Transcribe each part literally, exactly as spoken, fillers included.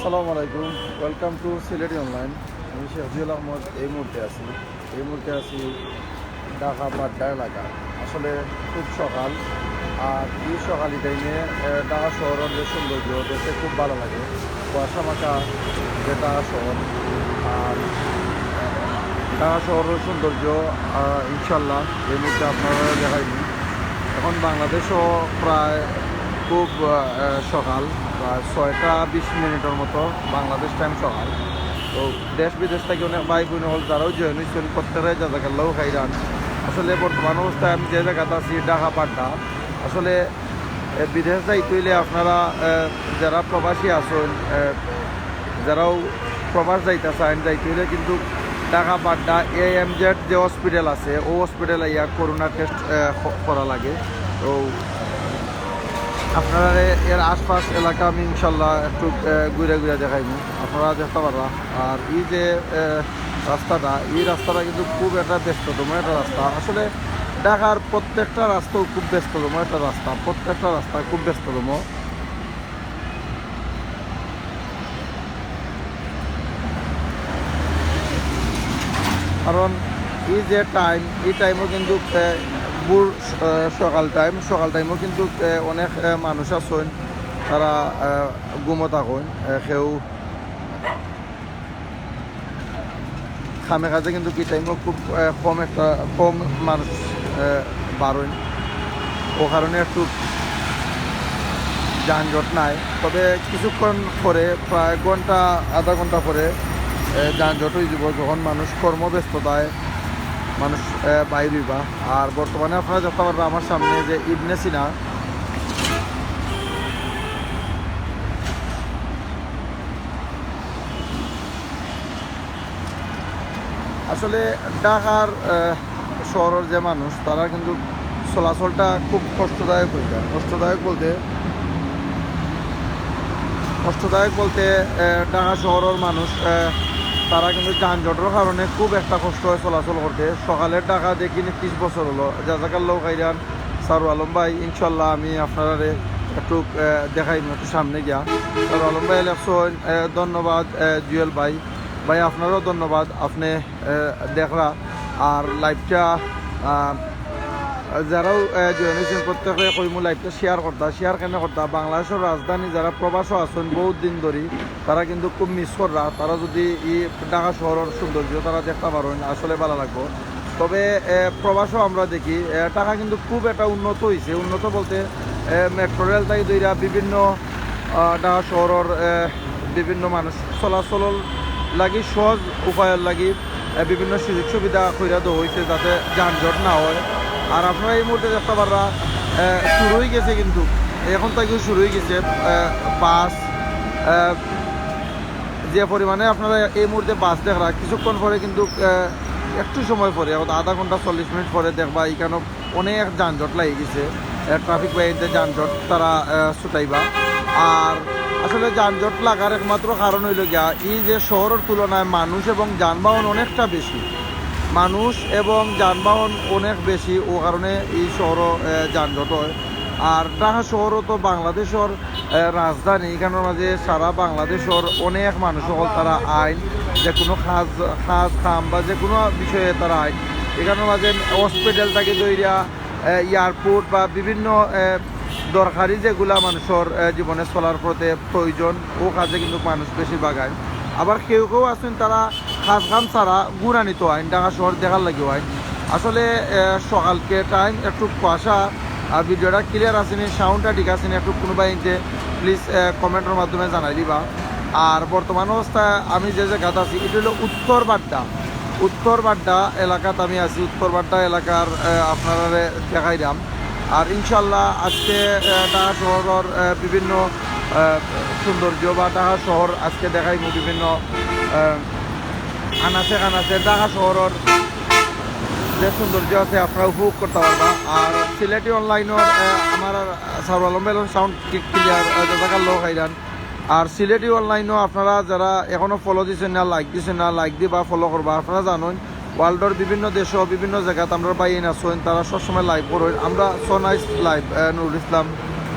আসসালামু আলাইকুম, welcome to Sylheti অনলাইন। আমি শেখ জুয়েল আহমদ। এই মুহূর্তে আছি, এই মুহূর্তে আছি ঢাকা বাড্ডা এলাকা। আসলে খুব সকাল, আর এই সকালি টাইমে ঢাকা শহরের যে সৌন্দর্য দেখতে খুব ভালো লাগে। কুয়াশা মাখা যে ঢাকা শহর, আর ঢাকা শহরের সৌন্দর্য, আহ, ইনশাল্লাহ এই মুহূর্তে আপনারা দেখাইনি। এখন বাংলাদেশও প্রায় খুব, আহ, সকাল, প্রায় ছয়টা বিশ মিনিটের মতো বাংলাদেশ টাইম সকাল। তো দেশ বিদেশ থেকে অনেক ভাই বোন হল যারাও জয়েন হয়েছেন, প্রত্যেকে জাজাকাল্লাহ খাইরান। আসলে বর্তমান অবস্থায় আমি যে জায়গাতে আছি, ঢাকা বাড্ডা, আসলে এ, বিদেশ যাইতে হইলে আপনারা, এ, যারা প্রবাসী আছেন, এ, যারাও প্রবাস যাইতে চান, যাইতে হইলে কিন্তু ঢাকা বাড্ডা এএমজেড যে হসপিটাল আছে, ও হসপিটাল আইয়া করোনা টেস্ট করা লাগে। তো আপনারা এ-, এর আশপাশ এলাকা আমি ইনশাল্লাহ একটু, এ, ঘুরে ঘুরে দেখাইমু, আপনারা দেখতে পারবা। আর এই যে, এ, রাস্তাটা, এই রাস্তাটা কিন্তু খুব একটা ব্যস্ততম একটা রাস্তা। আসলে ঢাকার প্রত্যেকটা রাস্তাও খুব ব্যস্ততম একটা রাস্তা, প্রত্যেকটা রাস্তা খুব ব্যস্ততম। কারণ এই যে টাইম, এই টাইমও কিন্তু, এ, ভোর, এ, সকাল টাইম, সকাল টাইমও কিন্তু, এ, অনেক, এ, মানুষ আছেন, তারা, এ, ঘুমো থাকেন, এ, কেউ কামে কাজে কিন্তু কি টাইমও খুব, আহ, কম একটা, কম মানুষ, আহ, বারোইন। ও কারণে একটু যানজট নাই। তবে কিছুক্ষণ পরে, প্রায় ঘন্টা, আধা ঘন্টা পরে, আহ, যানজট হয়ে যাব, যখন মানুষ কর্মব্যস্ততায় মানুষ, আহ, বাইর হইবা। আর বর্তমানে আপনারা দেখতে পারবেন আমার সামনে যে ইবনে সিনা, আসলে ঢাকার, আহ, শহরের যে মানুষ, তারা কিন্তু চলাচলটা খুব কষ্টদায়ক হয়ে যায়। কষ্টদায়ক বলতে, কষ্টদায়ক বলতে, আহ, ঢাকা শহরের মানুষ, আহ, তারা কিন্তু যানজটের কারণে খুব একটা কষ্ট হয় চলাচল করতে। সকালের ঢাকা দেখিনি ত্রিশ বছর হলো। জাজাকাল্লাহ খাইরান, সারু আলম ভাই, ইনশাল্লাহ আমি আপনারারে একটু, আহ, দেখাইমু একটু সামনে গিয়া। সারু আলম ভাই লেখছেন, আহ, ধন্যবাদ, আহ, জুয়েল ভাই। ভাই, আপনারও ধন্যবাদ, আপনি, আহ, দেখরা। আর লাইভটা, আহ, যারাও, আহ, জয়েন হয়েছেন, প্রত্যেকে কইমু লাইভটা শেয়ার করতা। শেয়ার কেন করতা? বাংলাদেশের রাজধানী যারা প্রবাসও আছেন বহুত দিন ধরে, তারা কিন্তু খুব মিস কররা। তারা যদি এই ঢাকা শহরের সৌন্দর্য তারা দেখতে পারেন, আসলে ভালো লাগবো। তবে, এ, প্রবাসও আমরা দেখি, এ, ঢাকা কিন্তু খুব একটা উন্নত হইছে। উন্নত বলতে, এ, মেট্রো রেল থাকি ধইরা বিভিন্ন, আ, ঢাকা শহরের, এ, বিভিন্ন মানুষ চলাচলর লাগি সহজ উপায়র লাগি, এ, বিভিন্ন সুযোগ সুবিধা কইরা দেওয়া হইছে যাতে যানজট না হয়। আর আপনারা এই মুহূর্তে দেখতে পাররা, এ, শুরু হয়ে গেছে কিন্তু, এখন থেকে শুরু হয়ে গেছে, এ, বাস, এ, যে পরিমাণে আপনারা এই মুহূর্তে বাস দেখরা, কিছুক্ষণ পরে কিন্তু, আহ, একটু সময় পরে, অর্থাৎ আধা ঘন্টা, চল্লিশ মিনিট পরে দেখবা এখানে অনেক যানজট লাগি গেছে। আহ, ট্রাফিক বাহিনীতে যানজট তারা, আহ, ছুটাইবা। আর আসলে যানজট লাগার একমাত্র কারণ হইল গিয়া এই যে শহরের তুলনায় মানুষ এবং যানবাহন অনেকটা বেশি, মানুষ এবং যানবাহন অনেক বেশি, ও কারণে এই শহরও, আহ, যানজট হয়। আর ঢাকা শহরও তো বাংলাদেশের, আহ, রাজধানী, এখানের মাঝে সারা বাংলাদেশের অনেক মানুষ হল তারা আইন, যে কোনো কাজ, কাজ কাম বা যে কোনো বিষয়ে তারা আইন। এখানের মাঝে হসপিটাল থাকি ধইরা, আহ, এয়ারপোর্ট বা বিভিন্ন, আহ, দরকারি যেগুলা মানুষের, আহ, জীবনে চলার পথে প্রয়োজন, ও কাজে কিন্তু মানুষ বেশিরভাগ আইন। আবার কেউ কেউ আছেন তারা কাজ কাম ছাড়া ঘুরানিত আইন, ঢাকা শহর দেখার লাগিও আইন। আসলে, আহ, সকালকে টাইম একটু কুয়াশা, আর ভিডিওটা ক্লিয়ার আছে নি, সাউন্ডটা ঠিক আছে নি, একটু কোনো ভাই ইনতে প্লিজ, আহ, কমেন্টের মাধ্যমে জানাই দিবা। আর বর্তমান অবস্থায় আমি যে জায়গাতে আছি, এটা হলো উত্তর বাড্ডা। উত্তর বাড্ডা এলাকাত আমি আছি। উত্তর বাড্ডা এলাকার, আহ, আপনারারে দেখাইলাম। আর ইনশাল্লাহ আজকে, আহ, ঢাকা শহরের, আহ, বিভিন্ন, আহ, সৌন্দর্য বা ঢাকা শহর আজকে দেখাইমু বিভিন্ন, আহ, আনাচে কানাচে ঢাকা শহরের যে সৌন্দর্য আছে আপনারা উপভোগ করতে পারবা। আর সিলেটি অনলাইনের, আহ, আমার আর সারু আলম ভাইর সাউন্ড ক্লিয়ার, আহ, জাজাকাল্লাহ খাইরান। আর সিলেটি অনলাইনও আপনারা যারা এখনো ফলো দিছেন না, লাইক দিছেন না, লাইক দিবা, ফলো করবা। আপনারা জানেন ওয়ার্ল্ডর বিভিন্ন দেশও বিভিন্ন জায়গাত আমরা ভাইয়াইন আছেন, তারা সবসময় লাইভ করেন। আমরা সো নাইস লাইভ, আহ, নুরুল ইসলাম,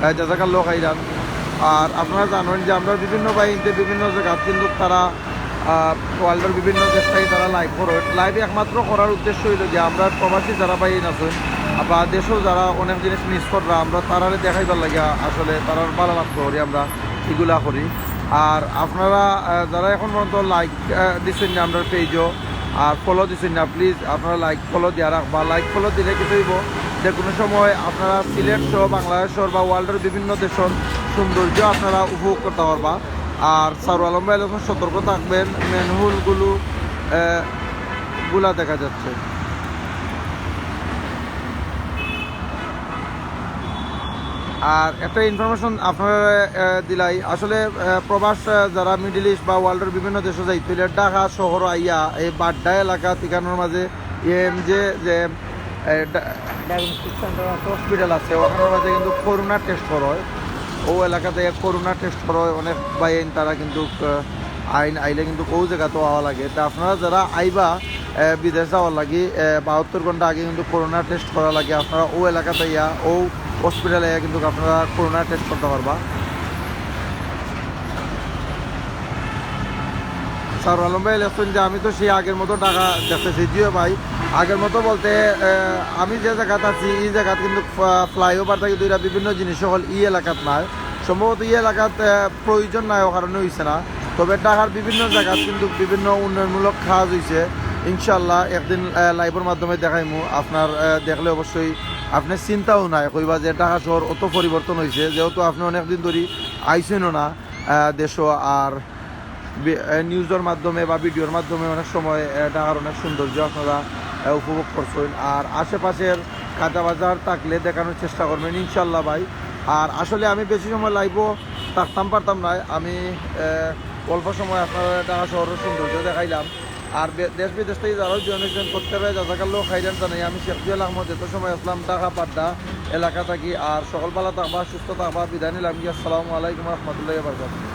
আহ, জাজাকাল্লাহ খাইরান। আর আপনারা জানেন যে আমরা বিভিন্ন ভাইয়াইন্তে বিভিন্ন জায়গাত কিন্তু তারা, আহ, ওয়ার্ল্ডর বিভিন্ন দেশ থাকি তারা লাইভ করে। লাইভ একমাত্র করার উদ্দেশ্য অইলো যে আমরা প্রবাসী যারা ভাইয়াইন আছইন বা দেশও যারা অনেক জিনিস মিস কররা, আমরা তারারে দেখাইবার লাগিয়া আসলে তারার ভালা লাগতো করি আমরা ইগুলা করি। আর আপনারা, আহ, যারা এখন পর্যন্ত লাইক, আহ, দিছইন না আমরার পেজও আর ফলো দিছইন না, প্লিজ আপনারা লাইক ফলো দিয়া রাখবা। লাইক ফলো দিলে কিতা অইবো, যে কোনো সময় আপনারা সিলেট সহ বাংলাদেশর বা ওয়ার্ল্ডর বিভিন্ন দেশর সৌন্দর্য আপনারা উপভোগ করতা পারবা। আর সারু আলম ভাই এখন সতর্ক থাকবেন, ম্যানহোলগুলো, আহ, গুলা দেখা যাচ্ছে। আর একটা ইনফরমেশন আপনারা, আহ, দিলাই, আসলে, আহ, প্রবাস, আহ, যারা মিডল ইস্ট বা ওয়ার্ল্ডর বিভিন্ন দেশে যাইতে অইলে ঢাকা শহর আইয়া এই বাড্ডা এলাকা ঠিকানার মাঝে এম জে যে, আহ, ডা-, ডায়াগনস্টিক সেন্টার আছে, হসপিটাল আছে, ওখানর মাঝে কিন্তু করোনা টেস্ট করা হয়। ও এলাকাতে এক করোনা টেস্ট করা হয়, অনেক ভাইয়াইন তারা কিন্তু, আহ, আইন আইলে কিন্তু ও জায়গাতেও আওয়া লাগে। তা আপনারা যারা আইবা, আহ, বিদেশ যাওয়ার লাগি, আহ, বাহাত্তর ঘন্টা আগে কিন্তু করোনা টেস্ট করা লাগে। আপনারা ও এলাকাতে ইয়া, ও হসপিটালে ইয়া কিন্তু আপনারা করোনা টেস্ট করতা পারবা। সারু আলম ভাই লেখছেন যে আমি তো সেই আগের মতো ঢাকা দেখতেছি। জিও ভাই, আগের মতো বলতে, আহ, আমি যে জায়গাত আছি, এই জায়গাত কিন্তু ফ্লা-, ফ্লাইওভার থাকি দুইটা বিভিন্ন জিনিস হল এই এলাকাত নাই। সম্ভবত এই এলাকাত, আহ, প্রয়োজন নাই, ও কারণে হইছে না। তবে ঢাকার বিভিন্ন জায়গাত কিন্তু বিভিন্ন উন্নয়নমূলক কাজ হইছে। ইনশাআল্লাহ একদিন, আহ, লাইভর মাধ্যমে দেখাইমু। আপনার, আহ, দেখলে অবশ্যই আপনি চিন্তাও নাই, কইবা যে ঢাকা শহর অত পরিবর্তন হইছে, যেহেতু আপনি অনেকদিন ধরি আইছেনও না, আহ, দেশও। আর বি-, আহ, নিউজর মাধ্যমে বা ভিডিওর মাধ্যমে অনেক সময়, আহ, ঢাকার অনেক সৌন্দর্য আপনারা, আহ, উপভোগ করছেন। আর আশেপাশের কাঁচা বাজার থাকলে দেখানোর চেষ্টা করবেন ইনশাআল্লাহ ভাই। আর আসলে আমি বেশি সময় লাইভও থাকতাম পারতাম না। আমি, আহ, অল্প সময় আপনারা ঢাকা শহরের সৌন্দর্য দেখাইলাম। আর বে-, দেশ বিদেশ থাকি যারাও জয়েন হয়েছেন প্রত্যেককে জাজাকাল্লাহ খাইরান জানাই। আমি শেখ জুয়েল আহমদ, এত সময় আসলাম ঢাকা বাড্ডা এলাকা থাকি। আর সকল ভালা থাকবা, সুস্থ থাকবা, বিদায় নিলাম কি, আসসালামু আলাইকুম রহমতুল্লাহ বারকাত।